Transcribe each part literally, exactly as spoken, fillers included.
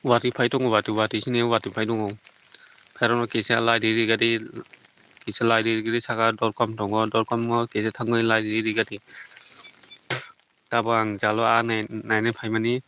Watwi phai tongo, watwi, watwi sini watwi phai tongo. Pherano kisa light rigadi, kisa light rigadi saka dorkom tongo, dorkomo kisa thangwi light rigadi. Tabo ang jalo a nai-, nainai phaimani.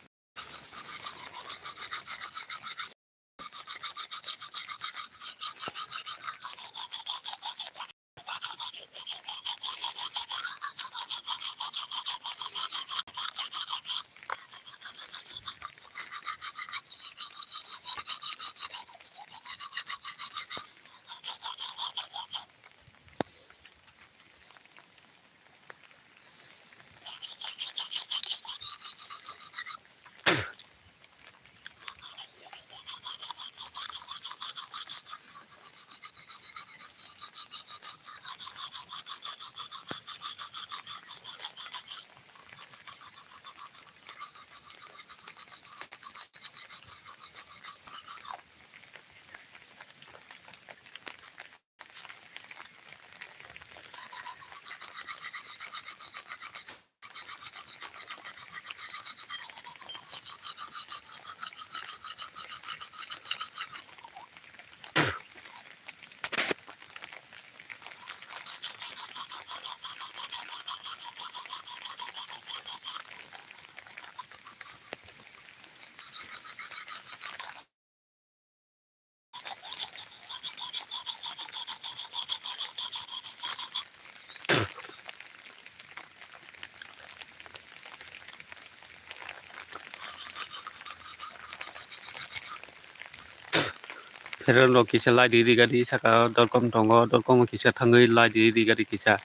Pherang rok kisa light rigadi saka o dorkom tongo, dorkomo kisa thangwi light rigadi kisa,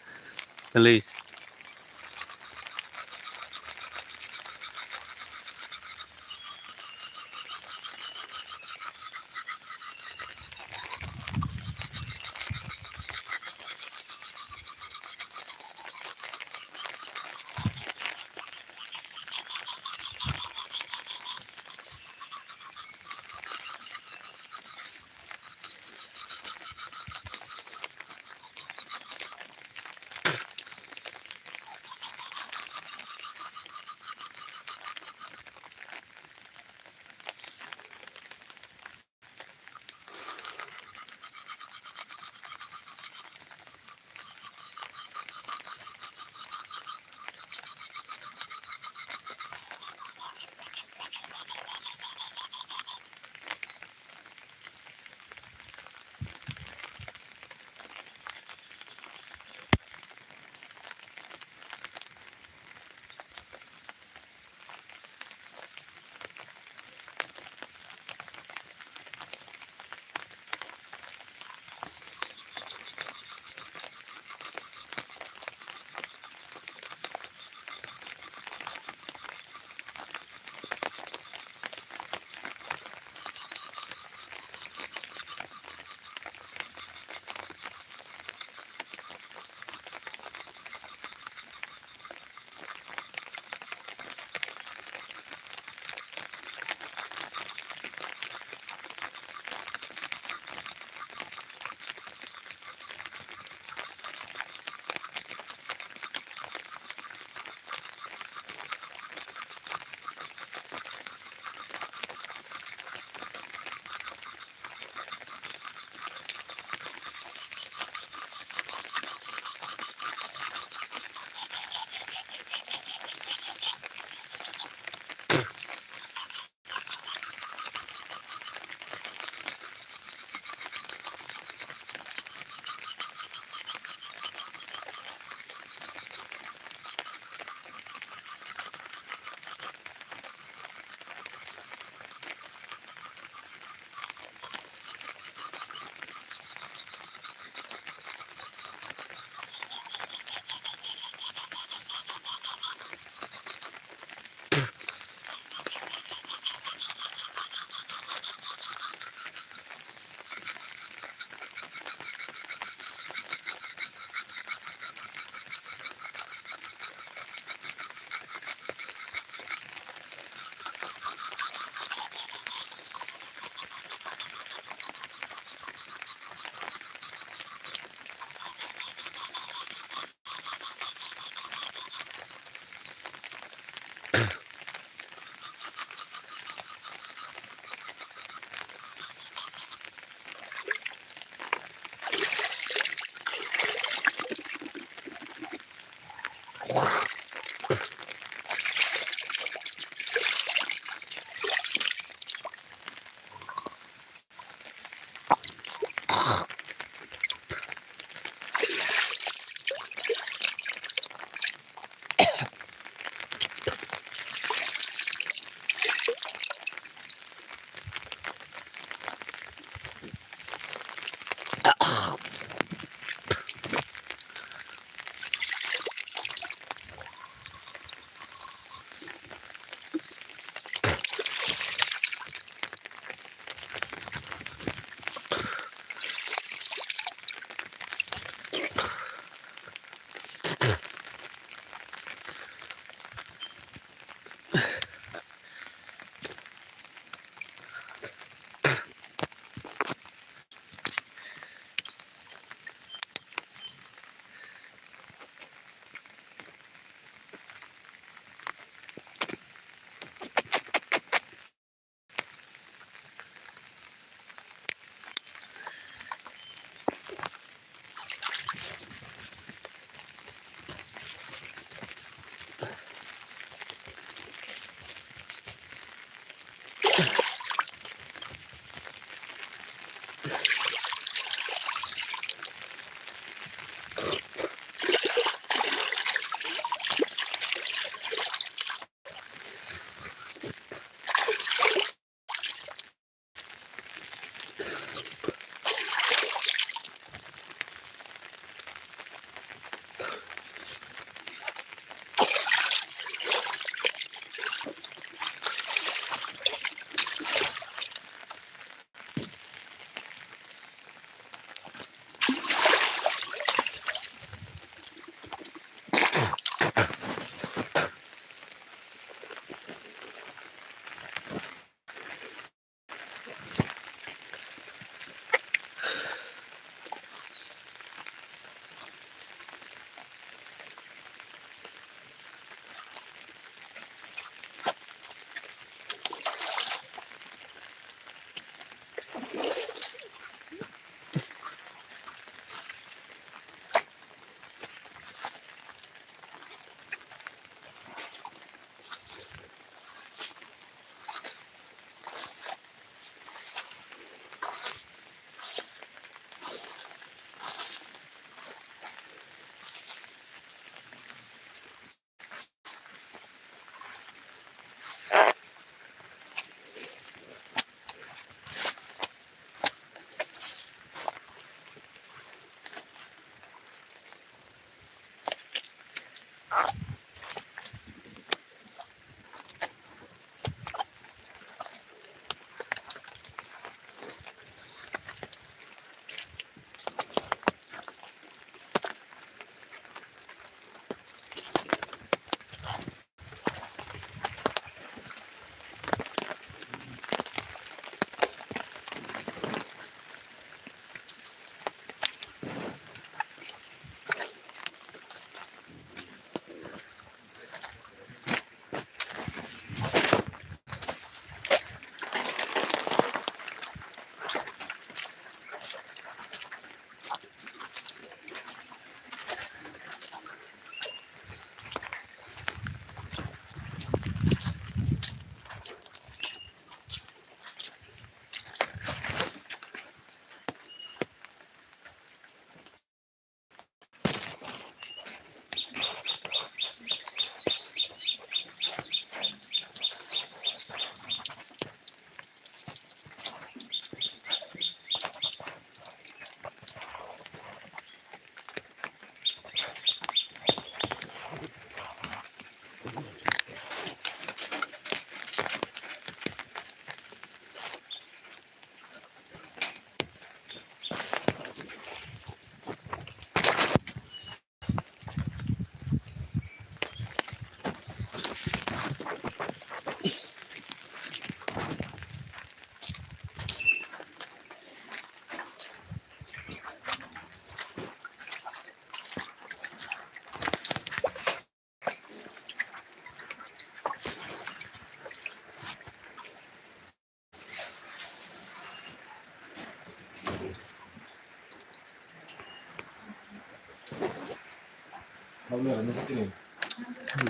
please.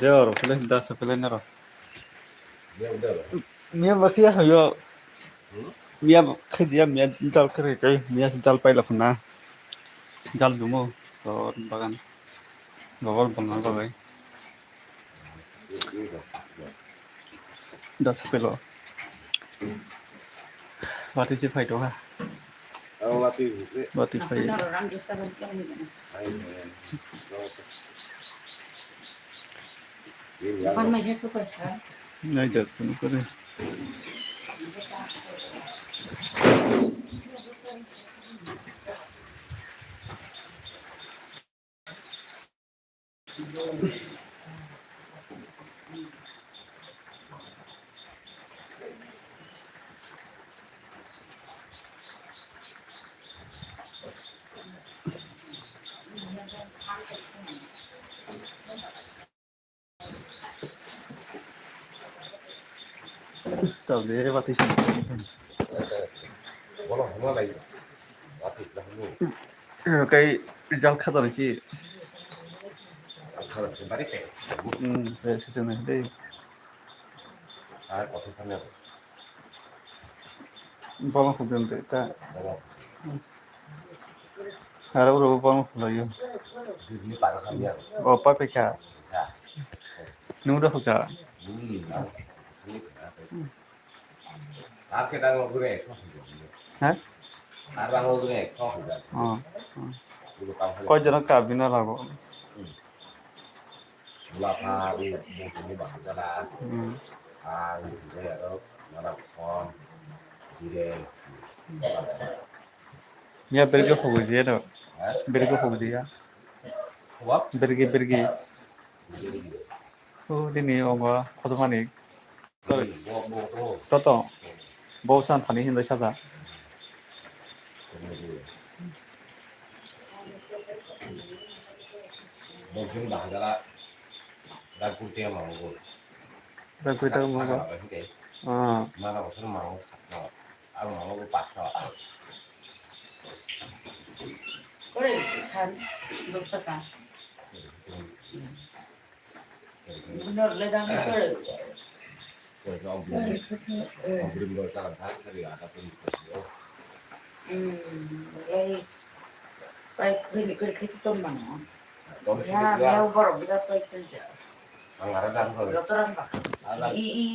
Deo ro, pele da sa pele nero. Mia ba kia yo. Mia ba khe dia mia jal khe kai mia jal pai la khuna. Jal dumo to bagan. Gogol bang bagai. Da sa pelo. Bati si phai to ha. Bati phai. Nai da kunu kore. Tau de bati. Bono hwnma lai. Bati lahmu. Kai jal khata risi. Khata risi bari kai. Hmm, kai sisi na dei. Ar kotho sana. Bono hubin de ta. Bono. Aro uro bang khwlaio. O pa pekha. Nung da khwcha. Ha? O. Koi jona ka bina lago. Lapha, bumtini bahai jala. Hmm. Ang, aro, nana, som, dire. Ya, berge hobo dia do. Ha? Berge hobo dia. Hobo? Berge, berge. Berge. O, dini ongo, khotomani. Toto. Bo san thani hindai saja. Bo jung bahai jala. Ragpur te mango. Ragpur te mango. Ah. Mana bosor mango sakno. Ang mango paso. Kore san dos taka. Bener le dang sir. Hmm, lai pai khini kiri khiti tom mano. Ya, ya borok birat pai khini ja. Ang ara dang ko. Rotorang ba. I, i.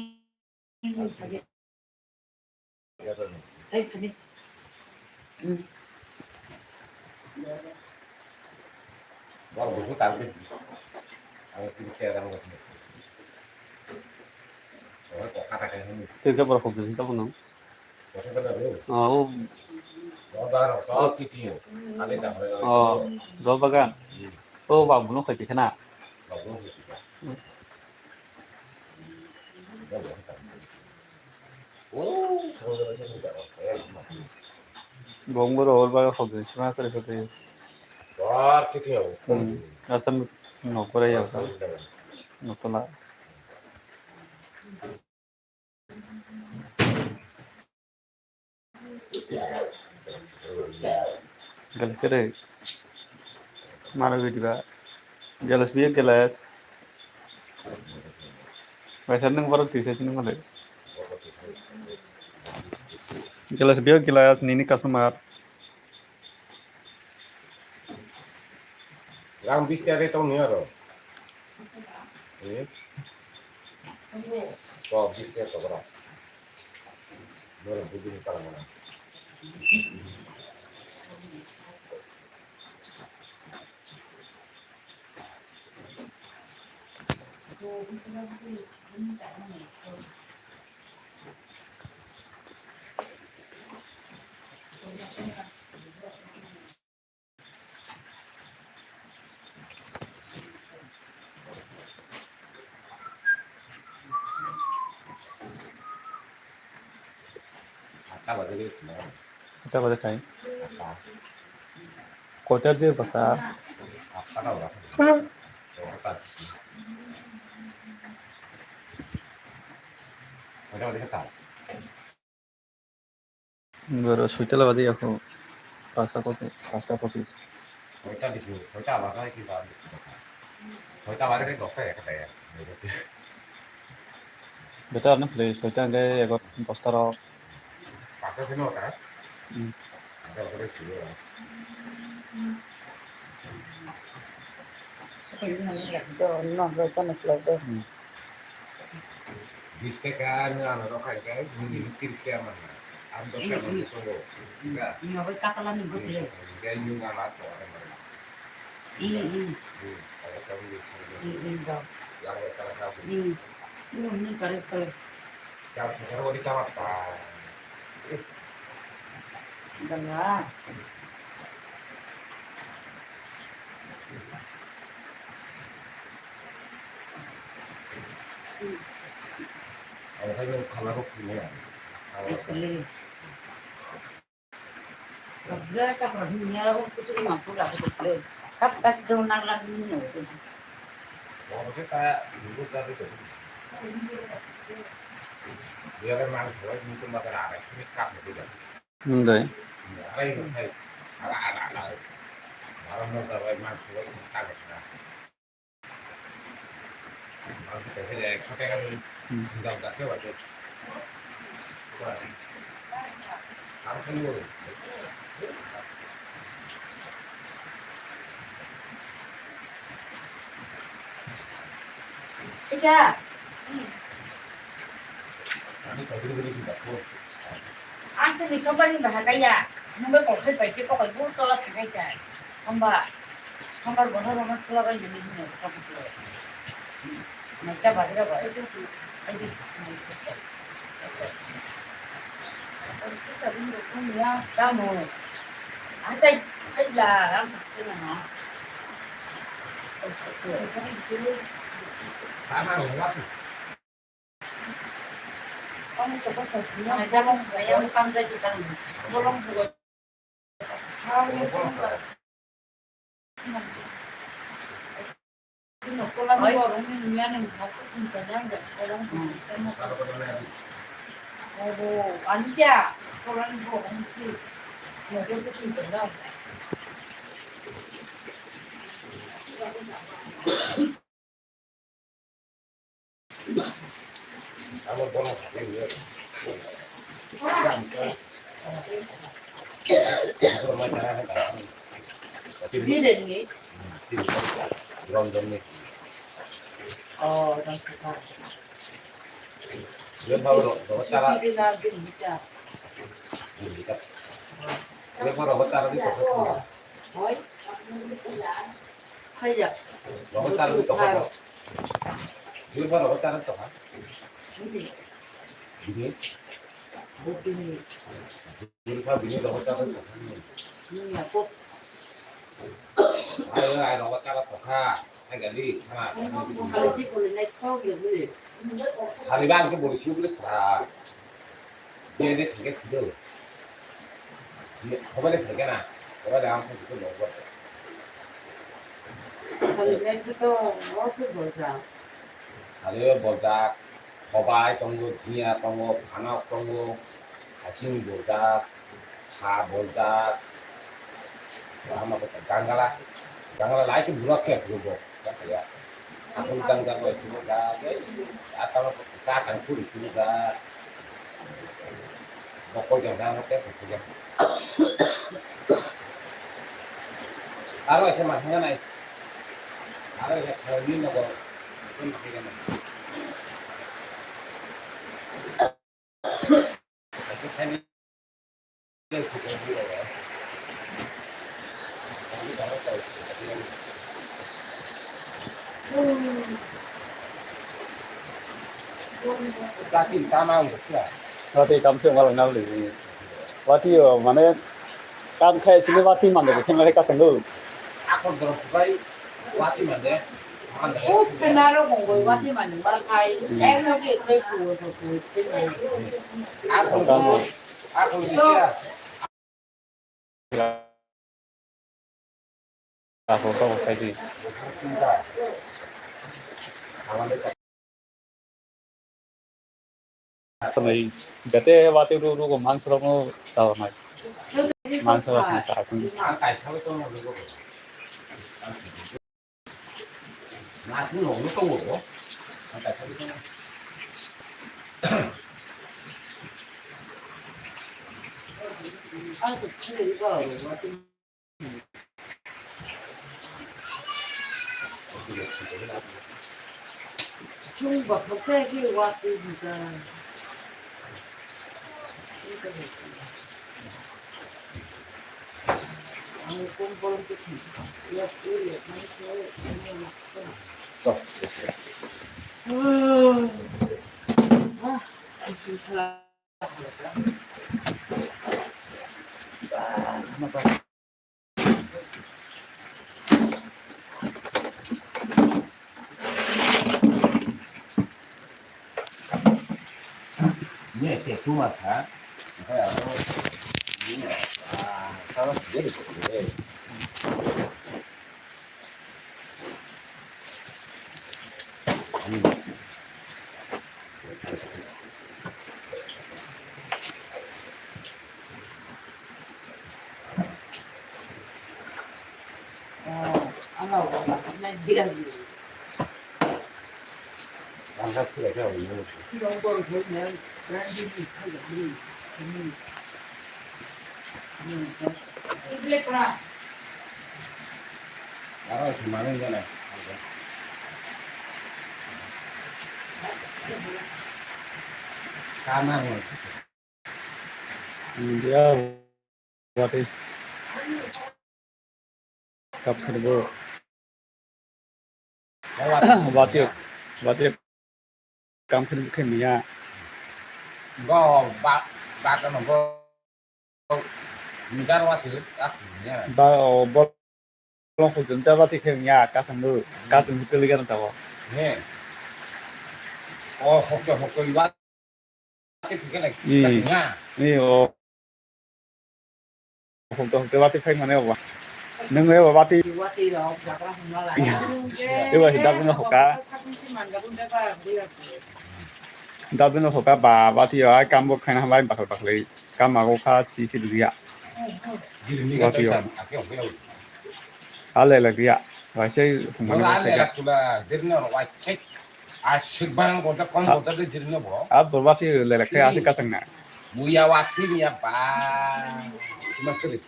Tei khe borok hokjagwi tabukno. O, o, o, do bagan. O, babuno khai tikhe na. Bongbo rohor baga hokjagwi sima kare kare. Hmm, asam nokora ya. Nokola. Galas kere. Mano gidi ba. Galas biyo galas. Baisar nung borok tisa sini male. Galas biyo galas nini customer. Rang bis taka tong ni aro. Eh? To bis taka tong aro. Nora bujini tala mana. Atta baje kai. Atta. Koita je basa. Atta ka ba. Koita baje ka. Boro soita la baje ya ko. Pasta pochi, pasta pochi. Koita bisu, koita ba kai ki ba. Hoita bare ke dosta ya kata ya. Betar na please, hoita hingke ego dosta rok. Pasta sini hoita. Hmm. Ada hoita sini ya. Ini lagi do, no, hoita na please do. Hmm. Bis taka nwng ano rok khai khe, nwng ni tiris taka man na. Ang dos taka man tongo. Nwng bai katala ni bwtwi. Nwng ano ato. Wng dai. Hmm. Ika. Ang tini sombar ni bahar kaya. Nung bai kok sai pai se kok bu tola thangai ta. Sombar. Sombar bono rono sula bai ni ni ni kok bu. Mai ta bahar ba. Tamo. Ang tai ai la ang tini na. Tama lo wa. Hoi. Khaijak. Rogo charwk tongkha. Bini. Bini. Bini. Bini kha bini rogo charwk tongkha. Ai, ai, rogo charwk tongkha. Ai, gali, khana. Khali bang ke bori sibole sa. Dia, dia, dia, dia. Khobale thangkhe na, khobale ang thangkhe to nokbar. Khali boljak, khobai tongo, jiya tongo, phanok tongo, haching boljak, ha boljak, ama gangala, gangala lai se bulak khe, bulak. Aku tang tang bai sini da, atau ka tang kuri sini da. Bokol jang da, bokol jang. Aro ese mah hanya nai. Aro ese kali ni nogo. Ese kali. Wati kam se wala nang le. Wati o mane kam khai sini wati mande ko khenga le kasang do. Akon dorong bai wati mande. Uppe naro mongol wati mani mal khai. Eno ke ke ku ku ku. Akon. Akon bisa. Akon to khai di. Samai jate wati ru ru ko mangso rok no tao nai. Mangso rok no sa akon. Ang kaisa to no. Ini teh cuma sa, kayak apa? Ini, ah, kalau sendiri, sendiri. India wati kap khani bo wati wati kam khani khe miya. Go ba ba no go. Njar wati, ah, ya. Ba, o, bol-, bolong hujun jaba ti khe ya, kasang du, kasang du tuli gan tabo. He. O, hokto, hokto, iwa. Ti khe lai, Hmm. Kasang ya. Ni, o. Hokto, hokto, wati phai mane oba. Nung e oba ti. Wati rok, jaga hwnma lai. Iya. Iwa hi dabino hoka. Sabun si manda bunda ba, bunda. Dabino hoka ba, wati o, ai kam bo khaina hambai bakal bakal. Kama o kha chi chi liya. Wati o. Ale le liya. Waisai hwnmani. Ale le kula, dirno waisai. Asik bang kota kom kota de dirno bo. Ab wati le le khe asik kasang na. Buya wati miya ba. Masri.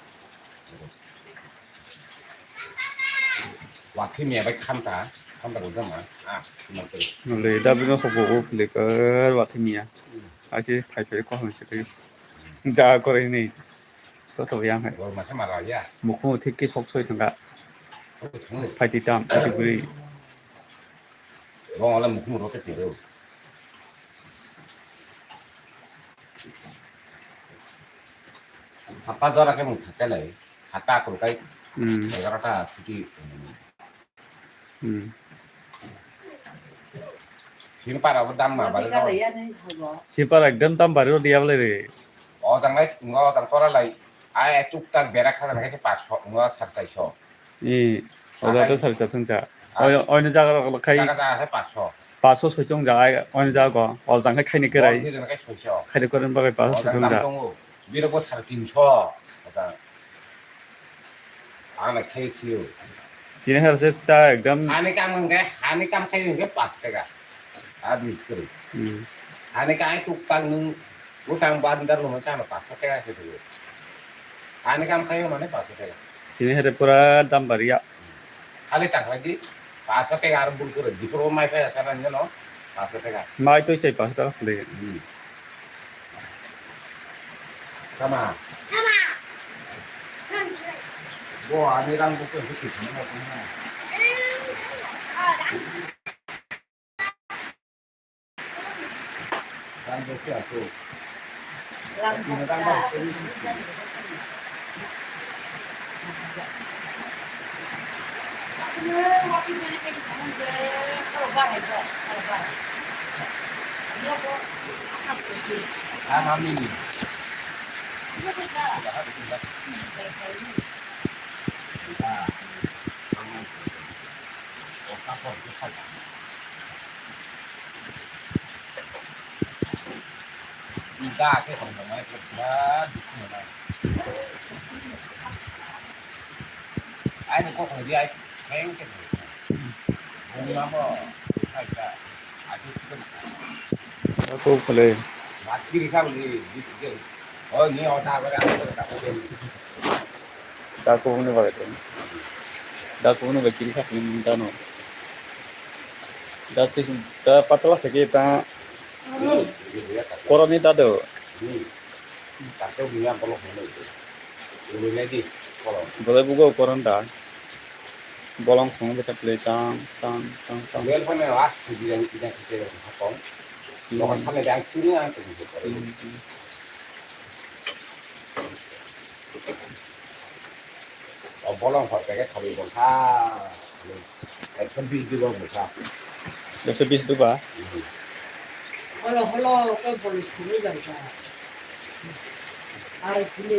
Wati miya bai khanta, khanta kota ma. Ah, masri. Le dabino hobo o flicker wati miya. Achi phai phai ko hwn se kai. Ja kore ni. To to yang hai. Bor masa mara ya. Mukhu thik ki sok soi thanga. Thung. Phai ti tam, phai ti bri. Bong ala mukhu ro ke tiro. Apa jora ke mukha ke lai. Hata kul kai. Hmm. Egarota suti. Hmm. Silpar abo dam ma bari no. Silpar ekdam dam bari ro diya bole re. O jang lai, o jang tora lai. Ai tuk tak bera kha jang lai se paso, ngo sar chaiso. Ni, o da to sar chaiso cha. Oi, oi ni jaga ro khai. Jaga jaga se paso. Paso soi chong ja ai, oi ni jaga ko. O jang khai khai ni kerai. Khai ni kerai bagai paso soi chong ja. Bira bo sar tinso. O jang. Ang na khai sio. Tini har se ta ekdam. Hani kam hwnkhe, hani kam khai hwnkhe pash taka. A bis kwrwi. Hmm. Hani kai tuk tang nwng bwsang bandar no hwnkhe ano pash taka khe thwio. Hani kam khai mane pash taka. Tini har pura dam bariya. Khali tang khai di. Paso tega aro bul kore, dipor o mai phai asana nino, paso tega. Mai twi chai paso tega khwlai. Hmm. Sama. Bo ani rang bo khe hiti khana na khana. Ga khe tong tong mai khe pura dukhu nang. Ai ni kok ni ai keng khe. Bo Aku kale. Daku ni bagai tu. Daku ni bagai kiri kak ni dano. Da si da patla sake ta koroni dado. Bolai bugo koron da. Bolong khong beta play tang tang tang tang. O bolong hor packet khalwi bwkha. Ekso bis duba bwkha. Ekso bis duba? Holo, holo, khe bolong simi bwkha. Ar kile,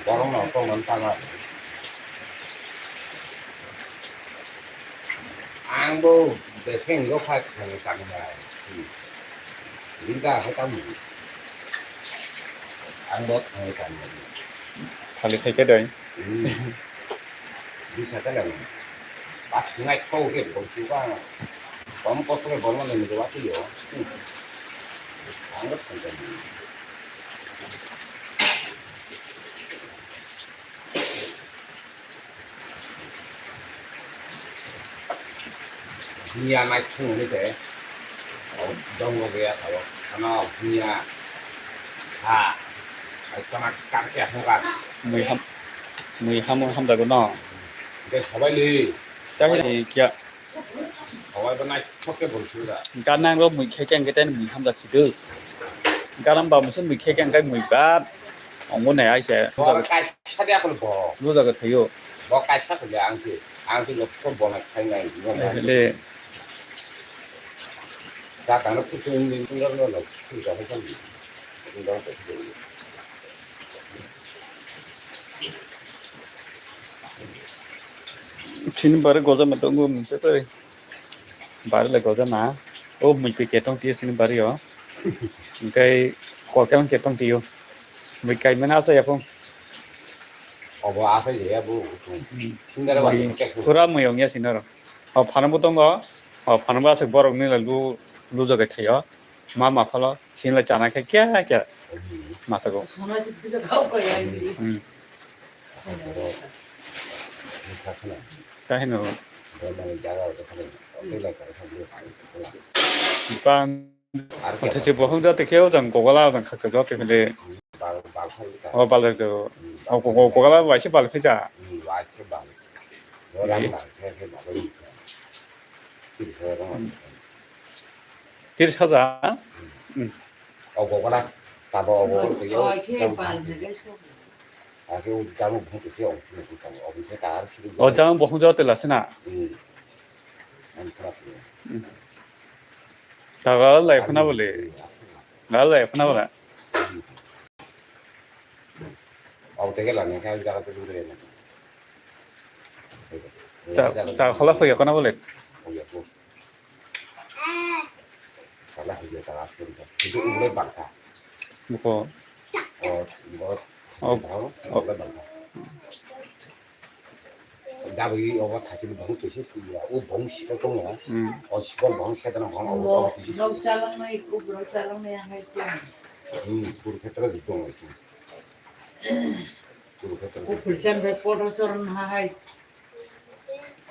borong no to man tama. Ang bo befeng go phai khang tang bai. Rinda hai tamo. Ang bo thang tamo. Thali khai khe dai. Bisa ka lang. Pas ngai ko ke bol su ka. Kom ko ke bol mo ni wa ti yo. Ang bo thang tamo. Dunia nai thung ni se. Dong go ya thaw. Ano dunia. Ha. Ai kana kar ke hung ka. Mui ham, mui ham ham da go no. Ke sabai li. Sabai li kya. Sabai ba nai thok ke bol su da. Ganang ro mui khe keng ke ten mui ham da si do. Ganang ba musen mui khe keng kai mui ba. Ongo nai ai se. Bo kai sa dia ko bo. Lu da ga thayo. Bo kai sa ko ya ang ti. Ang ti lo ko bo na khai nai. Le. Sa ta no ku tu ni ni lo lo. Ku ja ko. Chini bare goja ma tongo mungsa tari. Bari le goja na. O mui ke ketong tiyo sini bari o. Engkai kokang ketong tiyo. Mui kai mana asa ya pung. Obo asa ya bu. Sindara wa. Pura mui ong ya sinoro. O phanang bo tongo. O phanang bo asa borok ni lu lu joge thayo. Ma ma phalo sinle chana khe kya kya. Masago. Sana si puja kau kaya ni. Kahino. Bang. Athe se bohong jate khe o jang kogala jang khaksa jote phele. O bal rok o kogala bai se bal phai ja. Tiris hajar. Obo gana tabo obo. Ake o jamu bhung kisi ong sini bhung tamo obo se ta ar sini. O jamu bhung jor tela sina. Ang khara. Tagal lai khuna bole. Gal lai khuna bole. Obo tege la ne ka jaga tu dure ne. Ta ta khola khoya khuna bole. Sala hwnkhe ta aswk wngkha. Kintu ubolai bangkha. Buko. O, bo, o, bo, o, ubolai bangkha. Jabwi obo thachili bong twi se thwiya. O bong sika tongo. Hmm. O sikol bong setana bong obo, obo twi se. Rok chaloknai, ubrok chaloknai hai tong. Hmm, Kurukshetra di tongo. Kurukshetra. Kuphulchan bai Podochoron hai.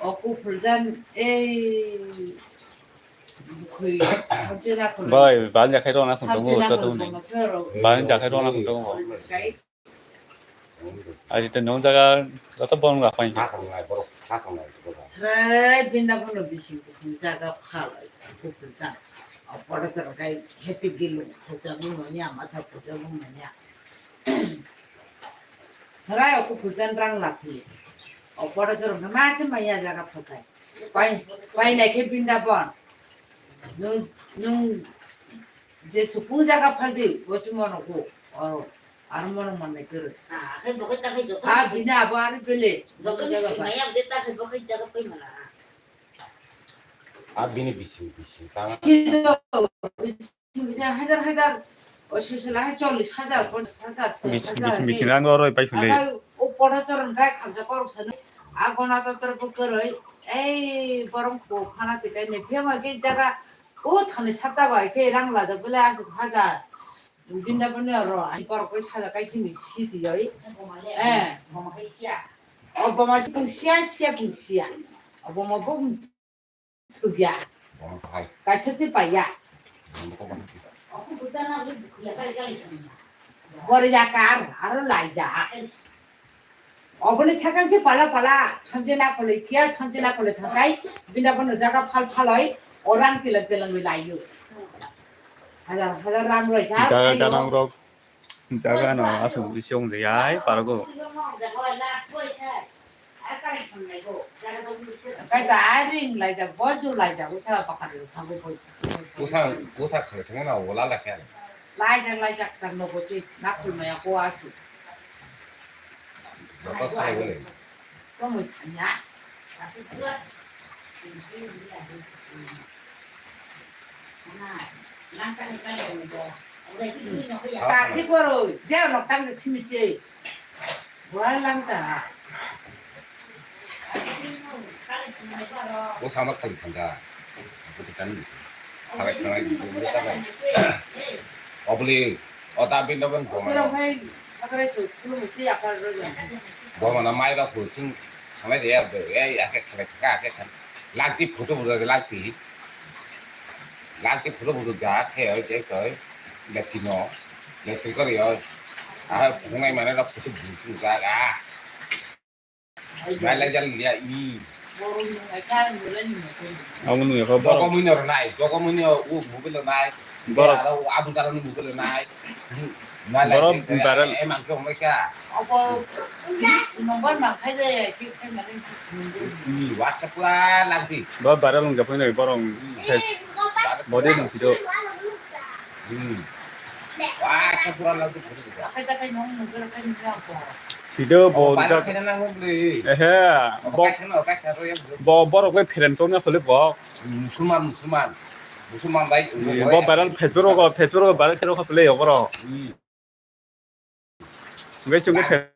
O Kuphulchan ei. Bai, bal jakhai rona khum tongo, ta tong ni. Bal jakhai rona khum tongo. Ari te nong jaga joto bong la phai. Srai binda bono bising bising jaga phalai. Kuphulchan. O Podochoron kai heti gilu phucha bung manya, masa phucha bung manya. Srai o Kuphulchan rang laphi. O Podochoron ma se manya jaga phakai. Pai, pai lai khe binda bon. Nung, nung je supung jaga phaldi, bo se mono ko. O, ar mono mannai kwrwi. A bini abo ari bele. A bini bising bising tang. Sini hajar hajar, o sisila hai chollis hajar, ponchas hajar, chais hajar. Bising bising rang oro pai phule. O Podochoron gai khamsa korok sani, a gona totor bo kwrwi, Ei, borong kho khana tikai ne phema ke jaga o thani sapta bai ke rang lajak bele asuk hajar. Binda bani oro ai borok bai saja kai simi si di oi. Eh. O boma si pung sia, sia pung sia. O boma bo thugya. Kaisa si paya. Bor yakar, aro laija. Oboni sakang se pala pala, thamje na khole kiya, thamje na khole thakai, binda bono jaga phal phaloi, orang tila tila ngi layu. Hajar, hajar rang roi ka, jaga ayo. Ganang rok, jaga no asuk bisi ong de ai, parago. Kai ta ai ring laijak, boju laijak, usa pakari, usa bo boju. Usa, usa khare thangna wala la khe. Laijak, laijak, tang no bosi, na khulmaya ko asu. Joto sai bole. Komoi thanya. Kasi koro, je nok tang simi se. Bualang ta. O sama khali thangka. Buti kan. Khalai khalai buti kan. Obli, o ta bin da ban goma. Kira hai, sakare so, kulu muti akar ro. Goma na mai da ko sing, khalai de ya de, ya ya ke khalai ka ke kan. Lagti photo buda lagti. Lagti photo buda ga ke oi ke koi. Lagti no. Lagti kori oi. Ah, phunai mane da photo buda ga. Nai lai jal ya i. Amo nung ya kho borok. Dokomui no nai, dokomui no u mobile nai. Borok. Aro abun taran mobile nai. Nai lai borok viral. Emang song mai ka. Obo number ma khai de ki khai mane. I WhatsApp la lagdi. Bo viral nung japoi noi borok. Bode nung sido. Hmm. Wah, sempurna langsung photo buka. Sido bo. Balang dak- kena nang beli. Ehe, bo, Kaisa no, kaisa ro yang beli. Bo, borok bai pherem tongna khole bo. Musulman, Musulman. Musulman bai. Bo viral Facebook rogo, Facebook rogo viral khe rokha pele yo borok. Hmm. Bai chungo pherem.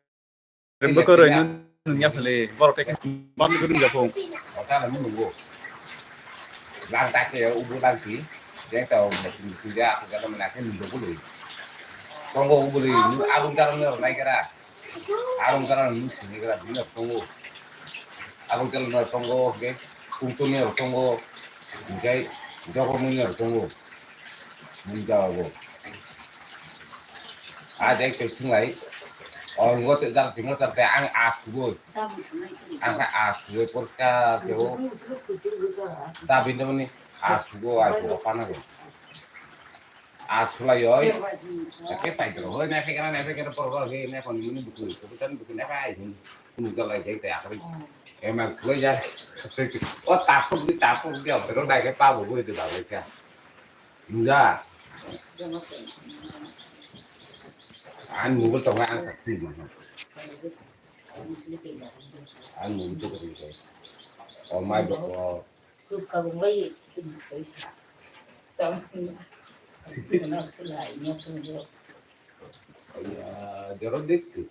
Rembo ko roi nun nun ya phale, borok tei bam ko dun japung. Ota na nungo. Lang ta ke ubu lang ti. Jeng ta o mesin mesin dia aku kata mana ke nungo bulu. Tongo ubu lu, abung dalam ni orang naik kera. Abung dalam ni sini kera, ni tongo. Abung dalam ni tongo, ke. Kungtu ni tongo. Jai, jogo ni tongo. Nung jago. A dek tek singlai. O ngo te jak tingo jak te ang a khuboi. Ang kha a khuboi porska kebo. Da bindamani a sugo a sugo pana go. A sulai oi. Ke pai dro hoi na ke kana na ke kana por go he na kon muni buku. Ko tan buku na kai. Nung jalai dek te a kari. Emang khulai ya. O tapuk di tapuk di o pero dai ke pa bo go de ba ka. Nja. Ang mobile tongo ang tak twi mano. Ang mobile tongo twi. O mai bo ko. Kuk ka bung lai. Tong. Nak sulai nyok nyok. Joro dik dik.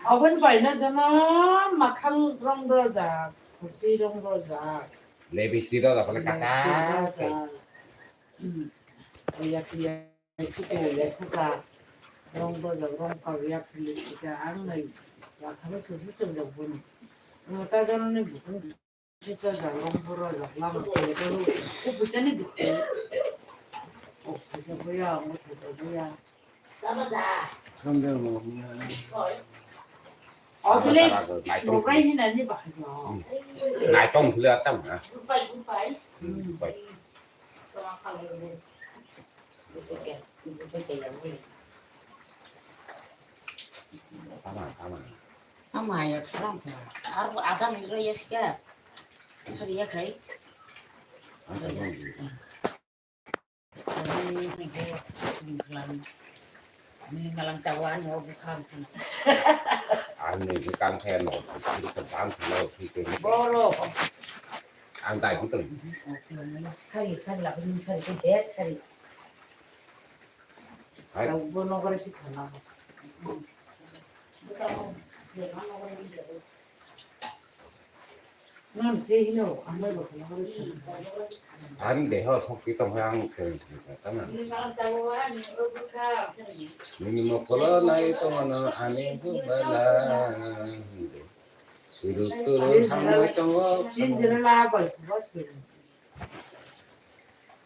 Oven bai na jana makhang rong rojak, khurti rong rojak. Lebi siro da pale kaka. Hmm. Oya kiya, kiko oya saka. Rong rojak, rong kagya pili kita ang nai. Wakano susu chongjak bun. Mata jana ni bukun. Sita jang rong bura jang lama kaya jang. Ko puchani bukun. Oh, pucha buya, mo pucha buya. Obole, naitok. Naitok hile atam na. Goodbye, goodbye. Hmm, goodbye. Tama, tama. Tama ya, tama. Aro ada ni ro ya sika. Hari ya kai. Ada ni. Ani malang tawa ani o bukham. Ani bukham khe no, bukham khe no, bukham khe no. Boro. Ang dai bukham. Sari, sari la, sari, sari, sari. Hai. Bo nogore si khana. Bukham, bukham nogore si. Ang deho sokti tong ang khe tama. Nini mokolo nai tongmano ani bubala. Turu turu hambai tongo.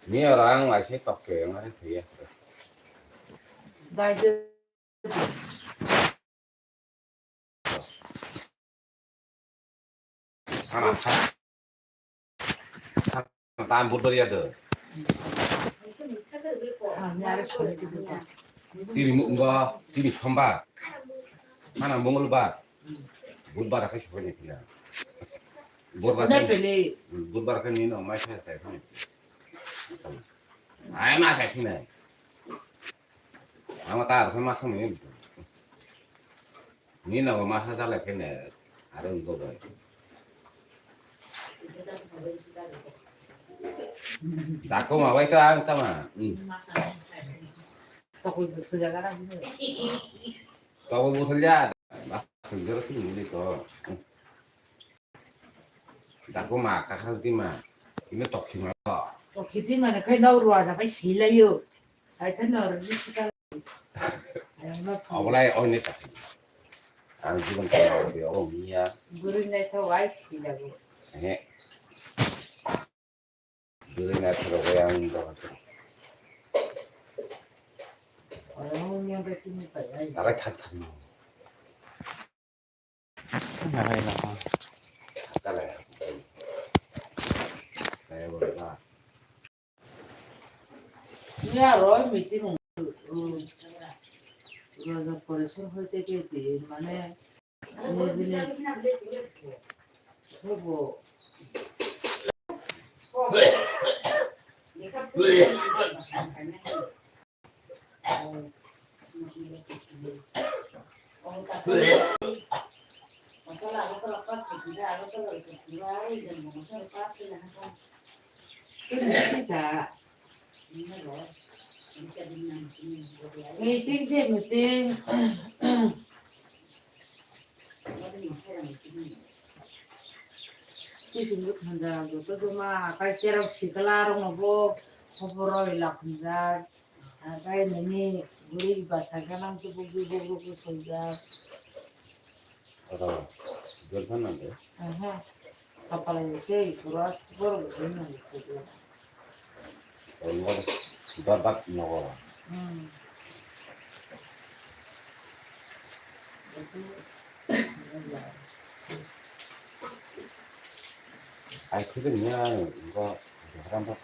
Ni oro ang waisa tok khe ang ari thwiya. Hana, hana. Tam budor ya do. Tini munggo, tini sombar. Hana mongolbar. Budbar akai sobai ni pila. Budbar. Budbar kan ni no mai sa sa. Ai ma sa kine. Ang ta ar ma sa ni. Ni no ma sa jale kine. Are go bai. Dako ma bai ta ang ta ma. Hmm. Tabo buthal ya. Ba sujaro si ni to. Dako ma, kakhal ti ma. Ino tokhi ma. Tokhi ti ma, kai nau rua da bai sila yo. Ai ta nor ni sika. Ai ma. Obolai oi ne tokhi. Ang jibon ta nor bi ong ya. Guru nai to wai sila go. He. Guru nai to wai ang do. Ai mo mo de ti ni pa ai. Ara khat khat no. Ni aro meeting, um, Raja Parisar hoite ke di, mane, ni dine, hobo. Meeting se meeting. Tiffin bo thanjak, joto joma, tei cherok sikla rok no bo khobor roi la khunjak. Tei nini bwrwi bwsa ganang khe bugwi bugwi soijak. Oro, jol phan nang de? Aha. Kapalai khe pura borok bwrwi nang khe. Dorbat nogo. Hmm. Ai khide nya go ram ba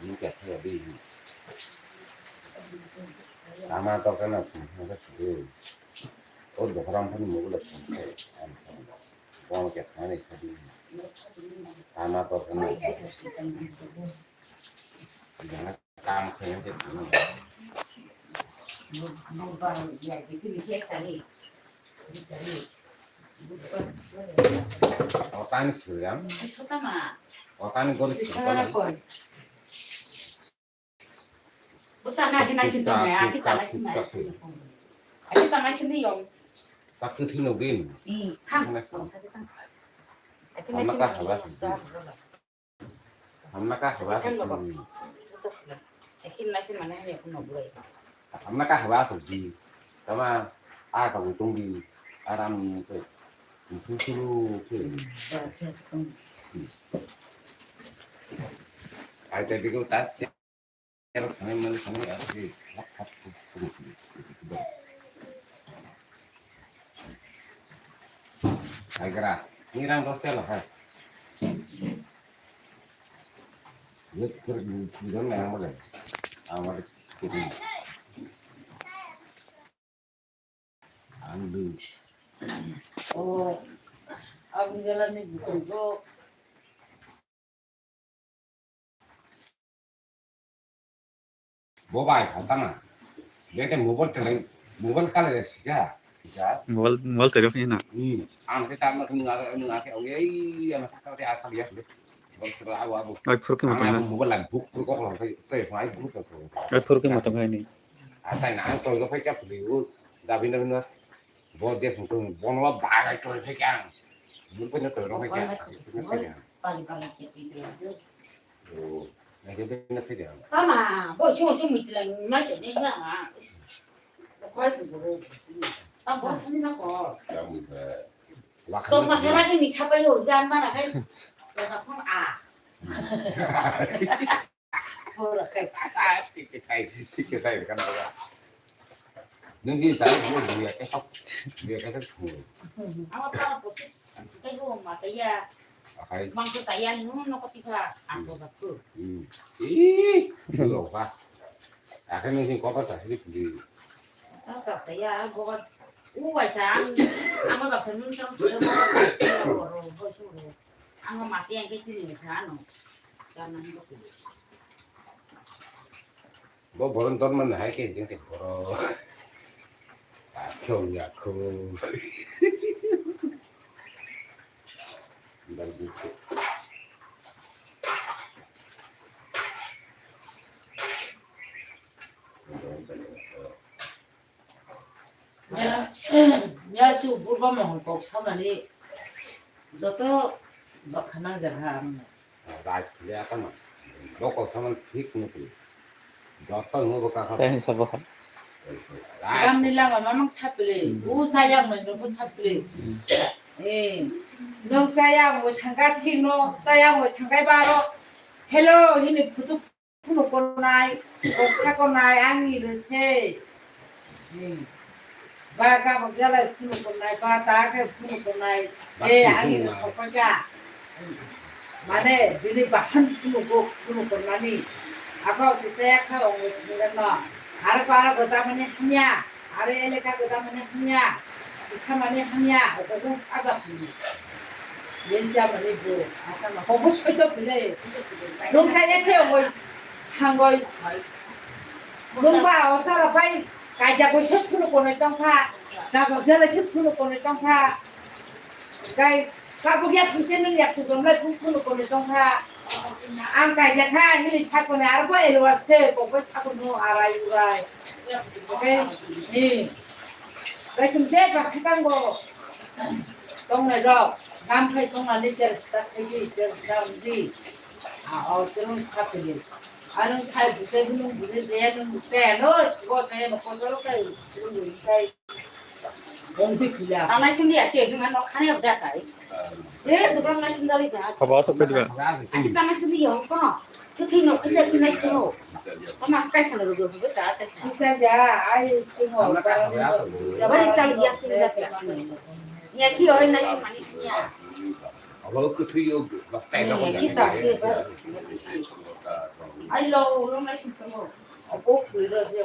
ni ka thaya bi. Ama to kana thum ha ga su. O dohram phani mugula thum. Bon ke thani khadi. Ama to kana. Jana kam khayang ke thani. Otani silam. Otani gori silam. Buta na hina sini ya, kita na sini ya. Kita na sini yom. Tak tu thino bin. Hmm, kan. Hamna ka haba. Hamna ka haba. Akin na sini mana ya kuno bulai. Hamna ka haba tu di. Tama a ka utung di. Aram ke. Itu tu ke. Ai tadi ko tak. Aigra, ni rang dos telo hai. Ye, kir, kir, kir, yang mana? Awal kiri. Ang dui. Oh, ang jalan ni bukan go. Bo bai phaltana. Bete mobile tele, mobile kale sika. Sika. Mobile, mobile tele ni na. Hmm. Ang ke tama nung ake, nung ake, oye, ama sakal te asal ya. Ai, phuru khe matang hai. Mobile lang buk phuru kok lang hai. Ai, phuru khe matang hai ni. Atai na ang toilo phai kya phuli u. Da bina bina. Bo je phung phung bon wa ba gai toilo phai kya. Bukan itu orang yang Pali pali kepidang. Oh, yang itu benar tidak. Tama, bo chong chong mitla mai chene na. Ko khoi tu bro. Tamo ni na ko. Kamu ke. Tong masala ni ni sapa yo jan mana kai. Ya ka phone a. Ora kai. Tiket hai, tiket hai kan ba. Nung di tadi dia dia kesok, dia kesok. Ama para posit. Kai bo mata ya. Akai. Mangso tayang nu no koti kha, ang ko sakku. Hmm. Ih, lo kha. Akai nung sing kotor sa sih di. Ang sa saya, ang ko u wa sa ang, ang ko sa nun sa ko ko ko ko ko ko. Ang ko mati ang ke kini sa no. Karena ni ko. Bo boron ton man hai ke jeng te boro. Akhong ya khong. Dal dikhe. Ya, ya, su burba mohon kok samani joto bakha nang jaha ang. Rai ya tama. Bokol saman thik nukli. Joto ngo baka kha. Tei hinsa bokol. Rai. Gamni lama mamang sapli. Hmm. Bu sayang mai bu sapli. Hmm. Eh. Nung sayang bo thangka thik no, sayang bo thangkai baro. Hello, hini phutuk. Phunu konai, koksa konai, ang ni rwse. Hmm. Ba gabak jalai phunu konai, ba ta khe phunu konai. Ba eh, phunu ang ni konai. Rwse koi ka. Mane, bini bahan phunu ko, phunu konani. Ako kisa ya kha ong ni no. Ar para gota mane hamya. Are eleka goda mane hamya, kisa mane hamya, okokong saja phungo. Lencha mane bo, asama hobo soito phile. Nung saja se oi, thangoi. Nung ba osara pai, kaija koi se phunu konoi tongkha, gabak jala se phunu konoi tongkha. Kai, kabuk yak phun se nung yak tu gom lai phun phunu konoi tongkha. Ang kaija kha, nini sakoni arbo elwas khe, kokbai sakoni arai urai. Oke, ni. Kaisum je ba khatango. Tongnai rok, nam khai tongna ni cher sta khai di, cher sta di. A, o cherung sa khai di. Anung sai bute hunung bute je nung bute no, go je no ko joro kai, cherung bute kai. Tanai sindi ya, ke hima no khane abda kai. Eh, dukang nai sindali da. Haba asok pedi ba. Ati tanai sindi ya, kono. Suthi no khija ki nai sino. Kama kai sana rugo hube ta kai sana. Kisa ja, ai chingo. Bari chal ya sindi da. Ya ki ore nai sindi mani ya. Abo kuthui yo, bakta ya, ya, kita, kita. Ai lo, lo nai sindi mo. Abo kuthui lo je.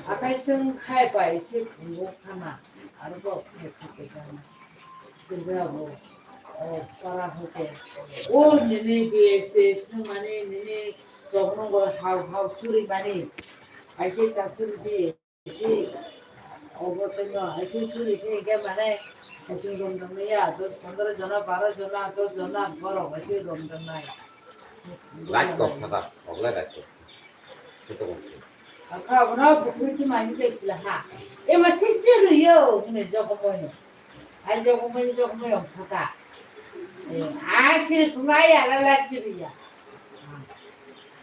Akai chwng khai bai se phungo khana, arbo khe khe khe khana. Chwngno bo, o, para hote. O nini B S T S mani nini choknungo hau hau churi mani. Aike ta churi di. Obo tongno, hai khe suri khe hingke mane, haching rom tongmani ya, dos pondro jona, baro jona, dos jona, borok hai khe rom tongnai. Right kok thaka, ogle right kok. Khe tong khe. Akha abono pukhuri khe mai hingke sila ha. Ema sisi ruyo, hine jogo moino. Ai jogo moino, jogo moino thaka. Eh, a chiri phunga ya, la la chiri ya.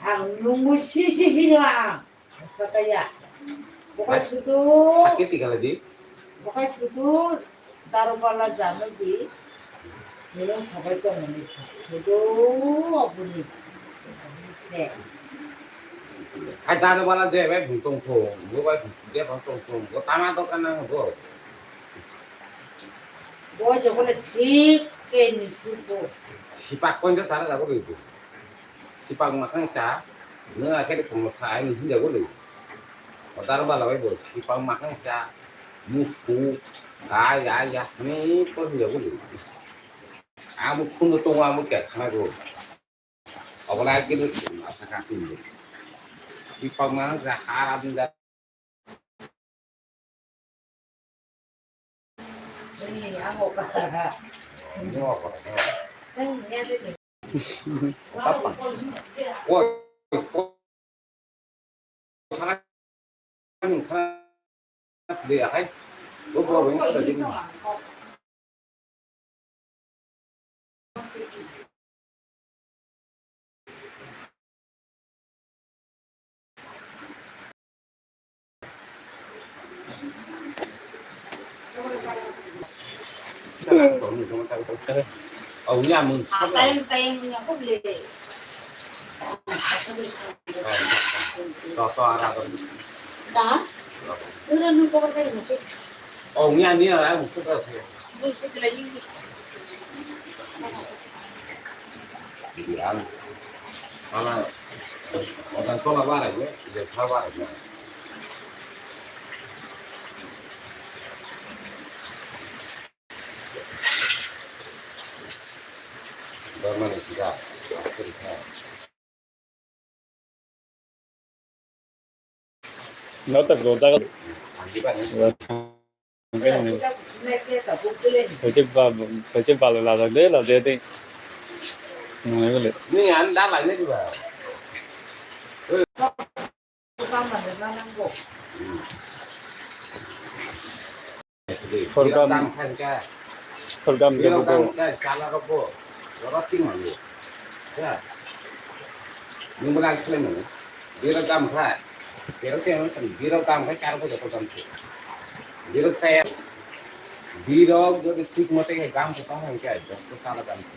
Ang nungmo sisi hino ang. Sakaya. Bukai sudu. Sakit tinggal di. Bukai sudu. Daru bala jano di. Nino sabai tong mani. Sudu abuni. He. Hai daru bala de bai bung tong thung. Bo bai de bung tong thung. Bo tama to kana bo. Bo jokole thik ke ni sudu. Sipak koin to tara jago di. Sipak makhang cha, nung akhir kono sa ai ni hinja guli. Odar bala bai bo, sipak makhang cha, musu, ai, ai, ya, ni ko hinja guli. Amu kuno tongo, amu kya khana go. Obola akhir asa ka hinja. Sipak makhang cha, haram hinja. Oh, ini, ini, ya, maksudnya. Yang mana? Orang tua apa ya? Dia tahu apa ya? Bermana tidak? Akhirnya. No tak do tak. Pwche ba, pwche ba la la de la de de. Nai bole. Ni an da la ni ba. Program, program ke buko. Chala rok bo. Oro ting mango. Ya. Nung bela seleng mango. Biro dam kha. Biro teng teng. Biro dam kha char bo joto dam khe. Biro chaya. Biro jodi thik mote dam kha tong khe joto chala dam khe.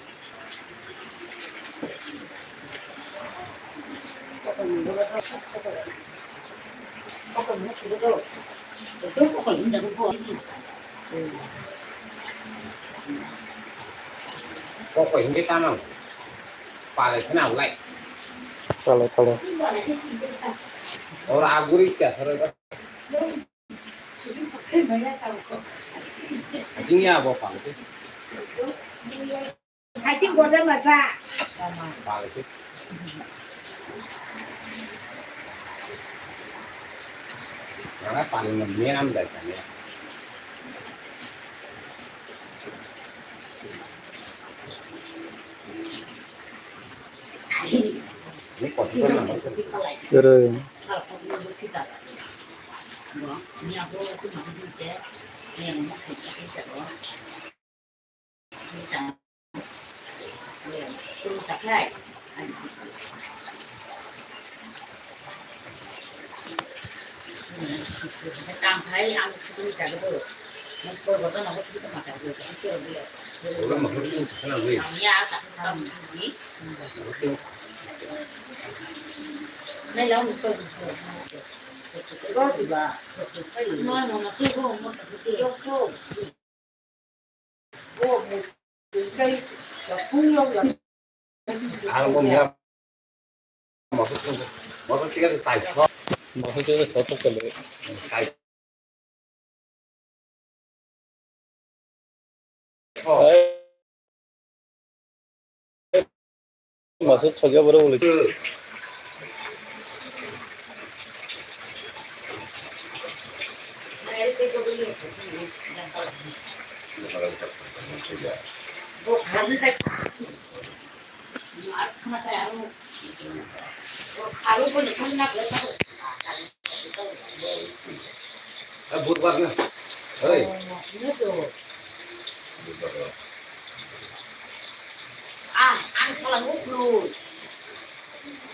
Kokoi hingke tamang. Palai khna ulai. Palai, palai. Ora aguri kya sara. Jingya bo pang. Hai sing gorda macha. Pang sih. Karena paling ngemen am dari kami. Ini kocok kan. Sere. Ang bo miya motor, motor tiket tai. Motor tiket tai. Masuk saja baru boleh. Budbar na. Hei. Budbar. Ah, ang salang uklui.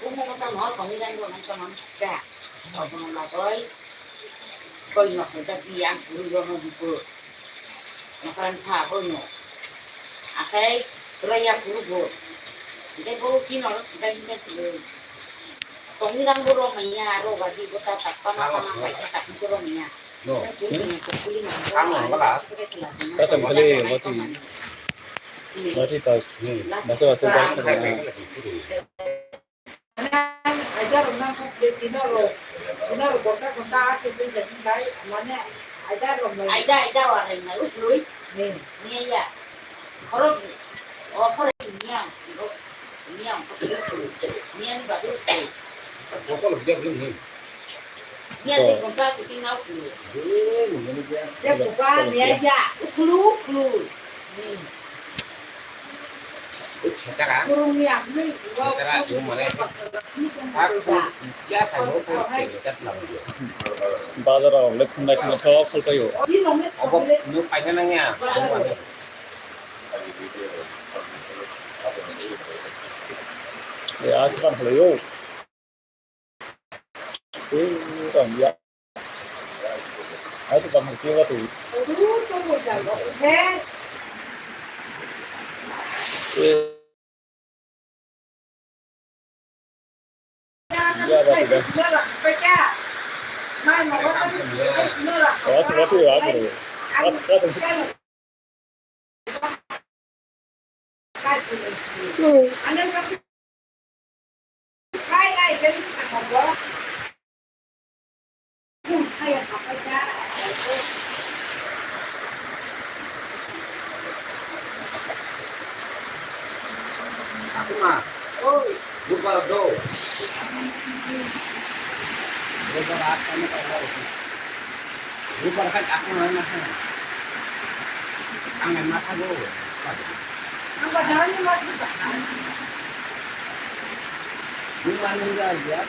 Umo kata no, kami dan dua macam manusia. Kau pernah labai. Kau nak kerja di yang guru yang buku. Makan pha bono. Akai raya kuru bo. Jai bo sino, jai jai kuru. Tongi rang bo rong maya, ro gadi bo ta tak pana pana pai ta tak bo rong maya. No. Kang lang bala. Kasam kali wati. Wati tas. Masa wati tas. Mane, aida rok nang kha, tino rok, tino rok gonta gonta ase twi jani bai, mane, aida rok bai. Aida, aida wa rai na, uklui. Ni. Ni ya. Khoro, o khoro ni ya, ni ya, ni ya ni ba uklui. Botol dia belum ni. Ni ya ni gonta ase twi na uklui. Eh, ni ni dia. Dia buka, ni ya, uklui, uklui. Ni. Bazar rok le khum bai khum sok khol paio. Obo nuk paikha nangya. Ya, aswk khlai o. Eh, tong ya. Aswk khlai o tu. Eh. Akuma, oi, bubar do. Bubar aat kami kaya. Bubar kan aku mana? Ang mata go. Ang ba jalan ni mas buka. Bubar nunggu aja.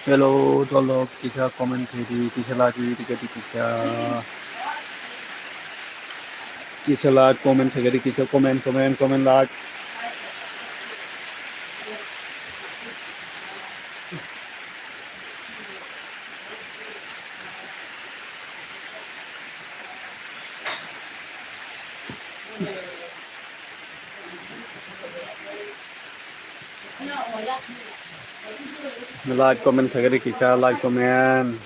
Hello, tolok kisa comment khaidi, kisa like rikadi kisa. Kisa like comment khaidi kisa comment, comment, comment, like. Like comment khaidi kisa, like comment.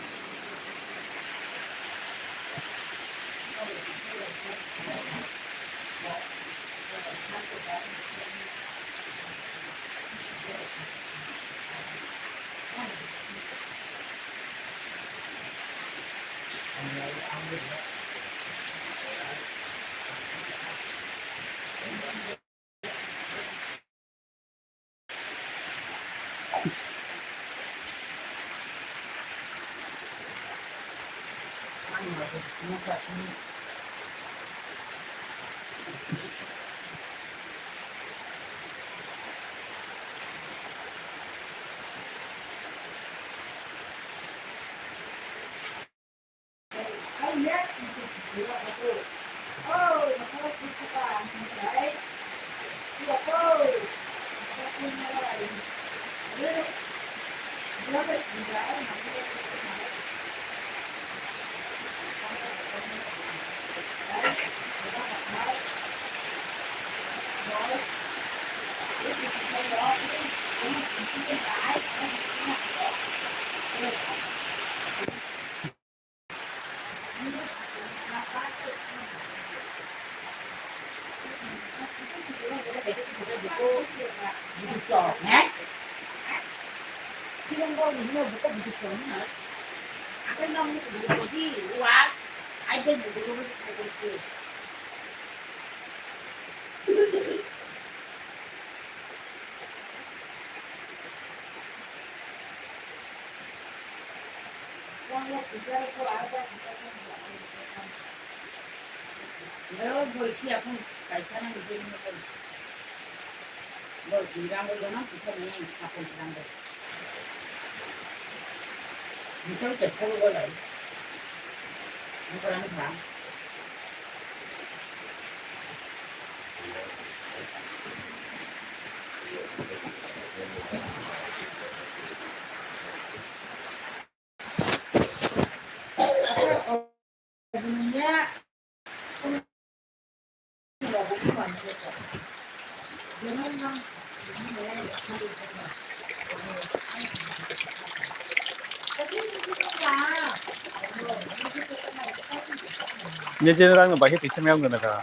Ni jeni rang no bahai tisa miyang gana ka.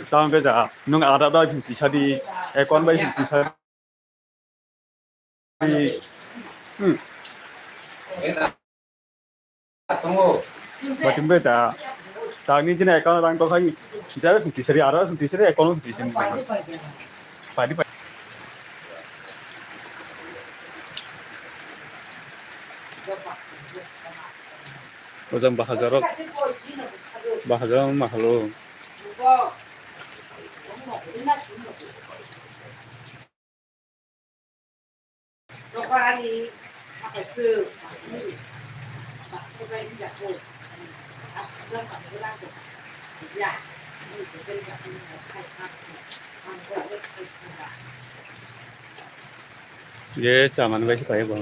Tamo besa, nung ada bai phung tisa di, account bai phung tisa di. Hmm. Batim besa, tangni jini account rang to khai, jare phung tisa di, ada phung tisa di, account phung tisa di. Padi padi. Ojang bahajaro, bahajaro mahalo. Ye chaman bai khe pai bo.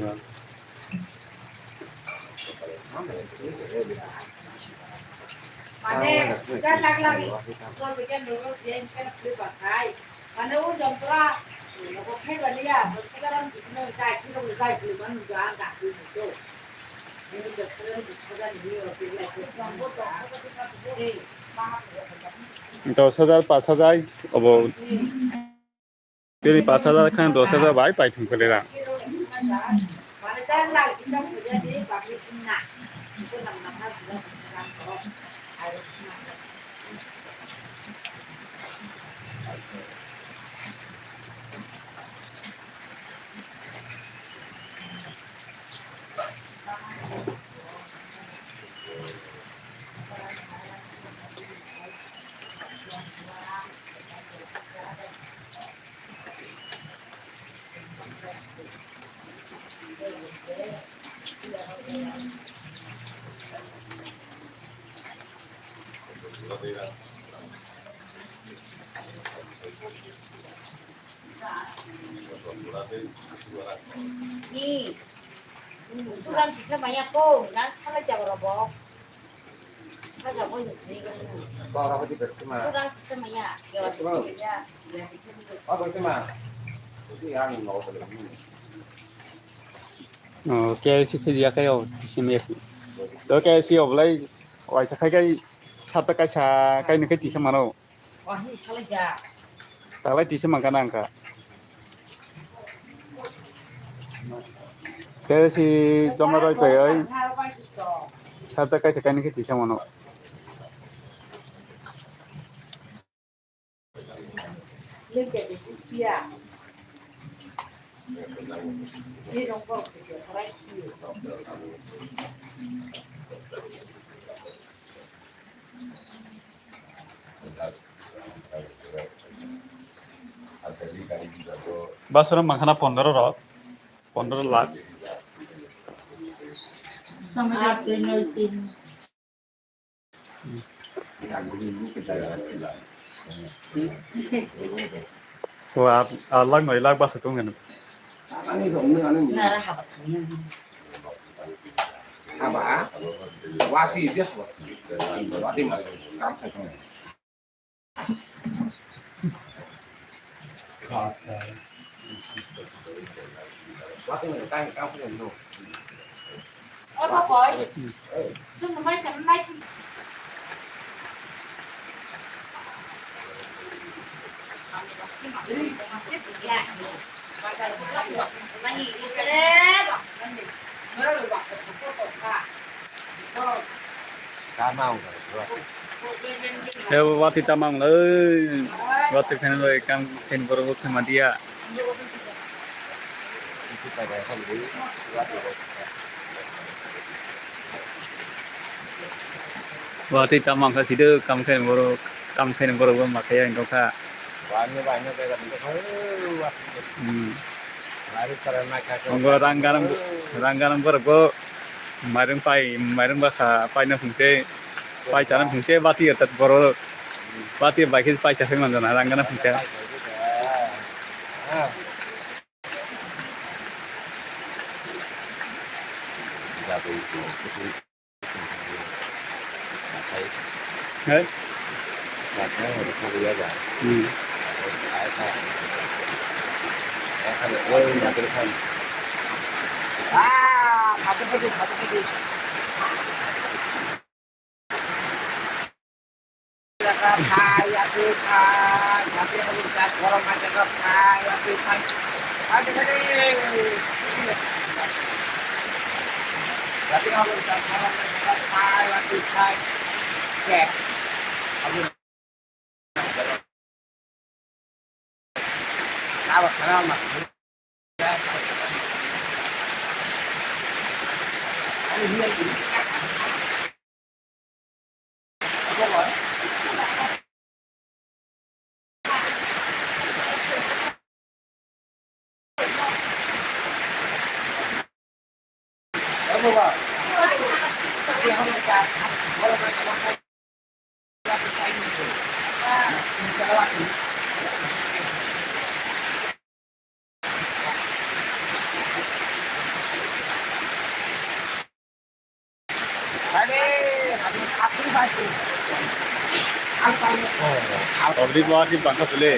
Dos hajar, pas hajar, obo. Tini pas hajar khan dos hajar bai paithum kwlera. Ni, kurang kisa maya ko, nang salai jaga robo. Saja ko ni sini ko. Kurang kisa maya, ya, ya. Oh, K L C khe ya khe o, simi ya. To K L C oblai, waisa khai khai, sata kaisa, kaini khai tisa mano. Wahi salai ja. Talai tisa mangkha nang kha. Tei si joma roi twi oi. Sata kaisa kaini khe tisa mano. Basura mangkhana pondro rok, pondro lakh. O, a, a lakh noi lakh basuk tong khe. Haba, wati dia haba. Wati ma, kam khai tong. He, wati tamang le, wati khen le, kam khen borok bo khen ma dia. Wati tamang kha side, kam khen borok, kam khen borok bo ma khe ang kha. Hmm. Tongo rang ganang, rang ganang borok bo mairung pai, mairung basa paina phungse, pai chana phungse, bati ya tat borok, bati ya bai khe pai cha phai manjana, rang ganang phungse. He? Hmm. Already bo aji bangka sule.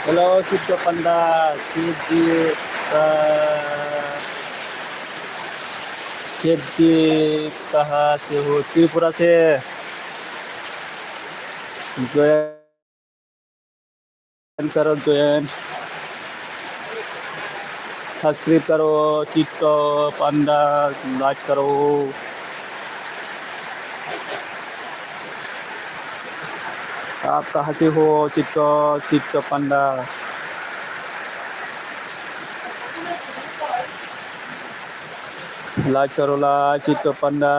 Hello, Chitto Panda, Shivji, uh, Shivji, kaha se ho? Tripura se. Join karo, join. Subscribe karo, Chitto Panda, like karo. आप कहाँ से हो? चित्तो, चित्तो पंडा। Like करो, like, चित्तो पंडा।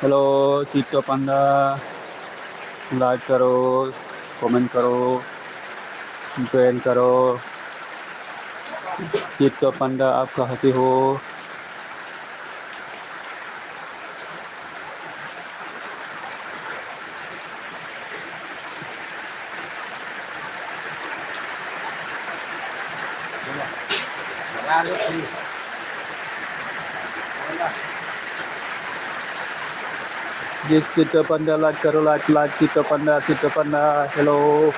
Hello, चित्तो पंडा। Like करो, comment करो, join करो। चित्तो पंडा, आप कहाँ से हो? Ji Chitto Panda, like karo, like, like, Chitto Panda, Chitto Panda, hello.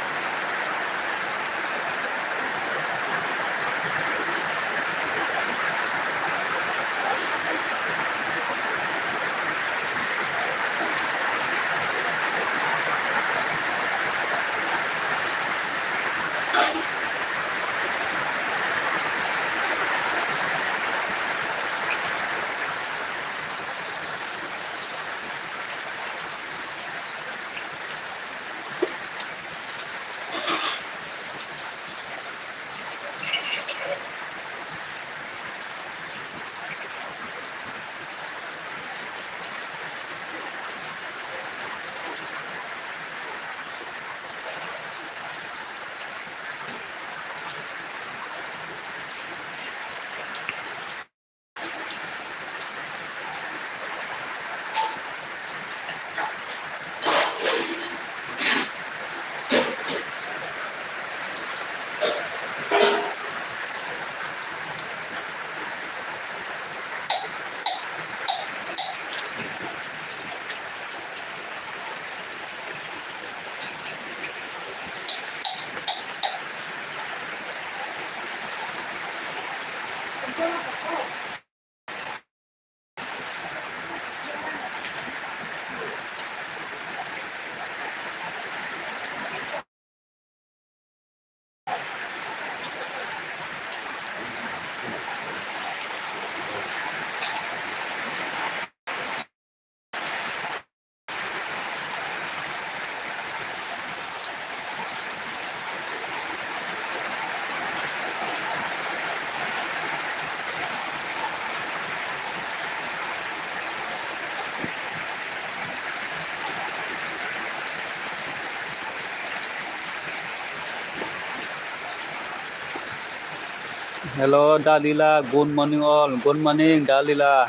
Hello, Dalila. Good morning, all. Good morning, Dalila.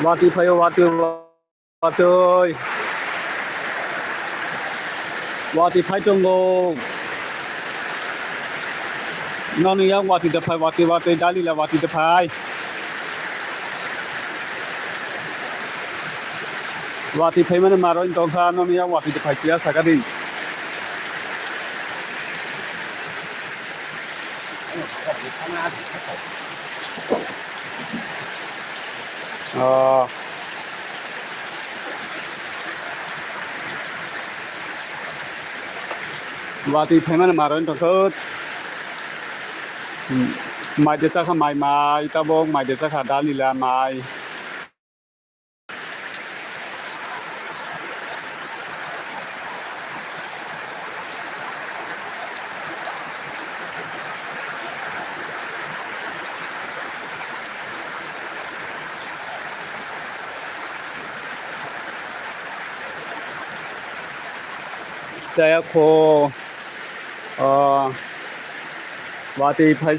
Watwi phaio, watwi, watwi. Watwi phai tongo. Noni yang watwi da phai, watwi, watwi, Dalila watwi da phai. Watwi phaimani marwino tongkha, noni yang watwi da phai, phiya sakha di. Oh. Watwi phaimani marwino tongkha. Mai de chakha, mai, mai, tabok mai de chakha, Dalila mai. Chaya kho. O, watwi phai,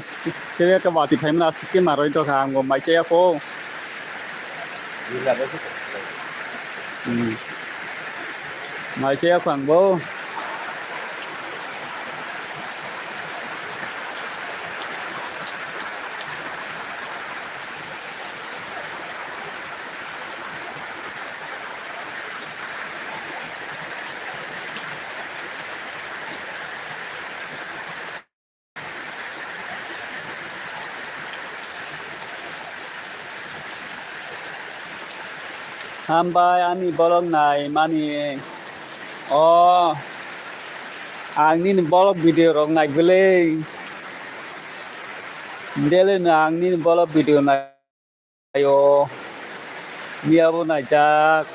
sebe ka watwi phaimani aswk khe marwi tongkha, ang bo mai chaya kho. Hmm. Mai chaya kho ang bo. Hambai ani vlog nai mani. O, ang nini vlog video rok nai bwle. Daily no ang nini vlog video nai. Ayo, miya bo naijak.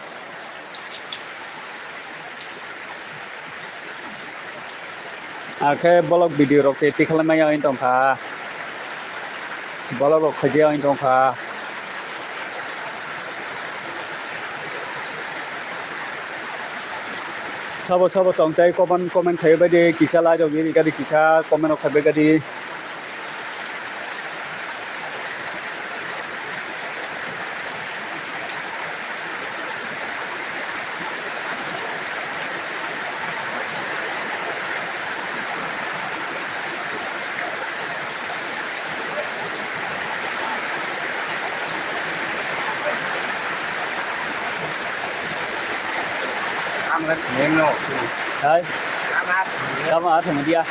Akhe vlog video rok se tikhalai maya wng tongkha. Vlog rok khaidi wng tongkha. Sabo sabo tongtai comment comment khai bai di kisa like rok ri kadi kisa comment rok khai bai kadi. Hai. Tamo athang dia.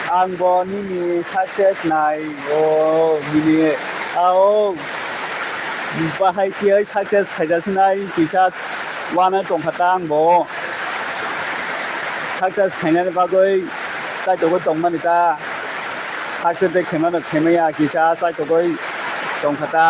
Ang bo nini success nai o nini ao bahai khe success khaijak sinai kisa wana tongkha ta ang bo. Success khainani bagwi chaitogwi tongmani ta. Success de khemano khemaya kisa chaitogwi tongkha ta.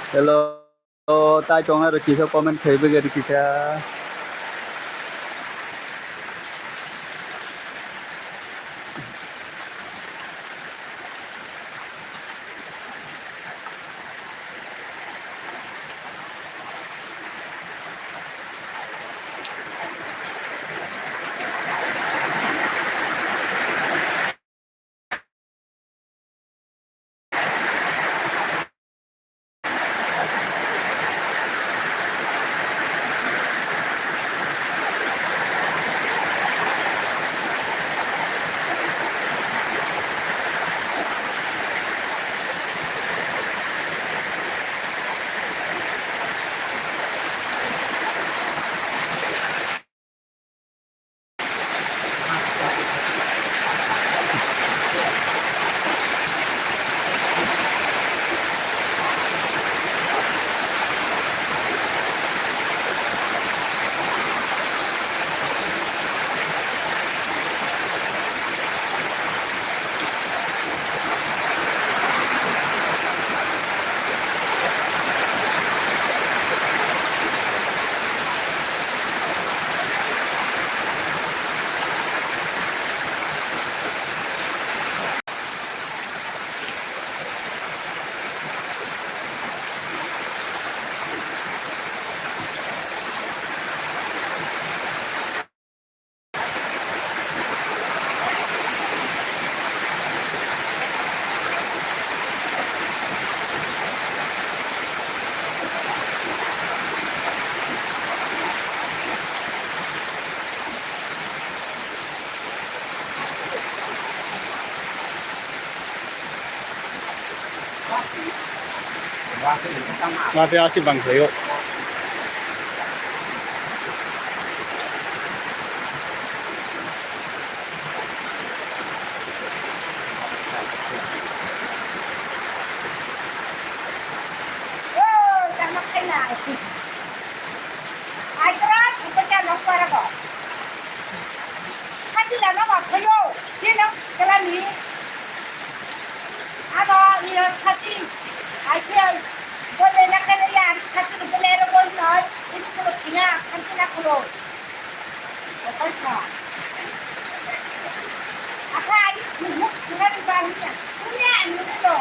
Hello, tai tongnai rok kisa comment khai bagwi kisa. Mate asi bang khlaio. Sati lama ba phaio, tino kalani. Ano nino sati, ai khe, bole na kene ya, Sakini belai ro bol noi, ini kulo kiya, kan kina kulo. Okai sa. Akai, ini kulo di bawah ni ya. Kuya, ini kulo.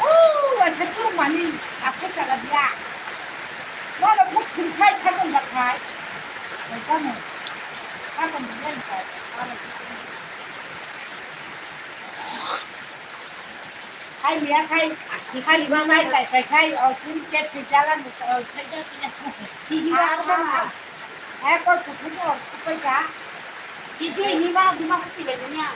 Oh, wajah tu mani, aku salah dia. Mana buk kulo kai, satu nggak kai. Kamu, kamu dia nggak. Hai, mia khai. Khai ma mai tai pai khai, o sin ke pijala ni, o pijala ni. Tiji wa ko ma. Hai ko su su ko su ko ja. Tiji ni ma du ma ko ti le ni ya.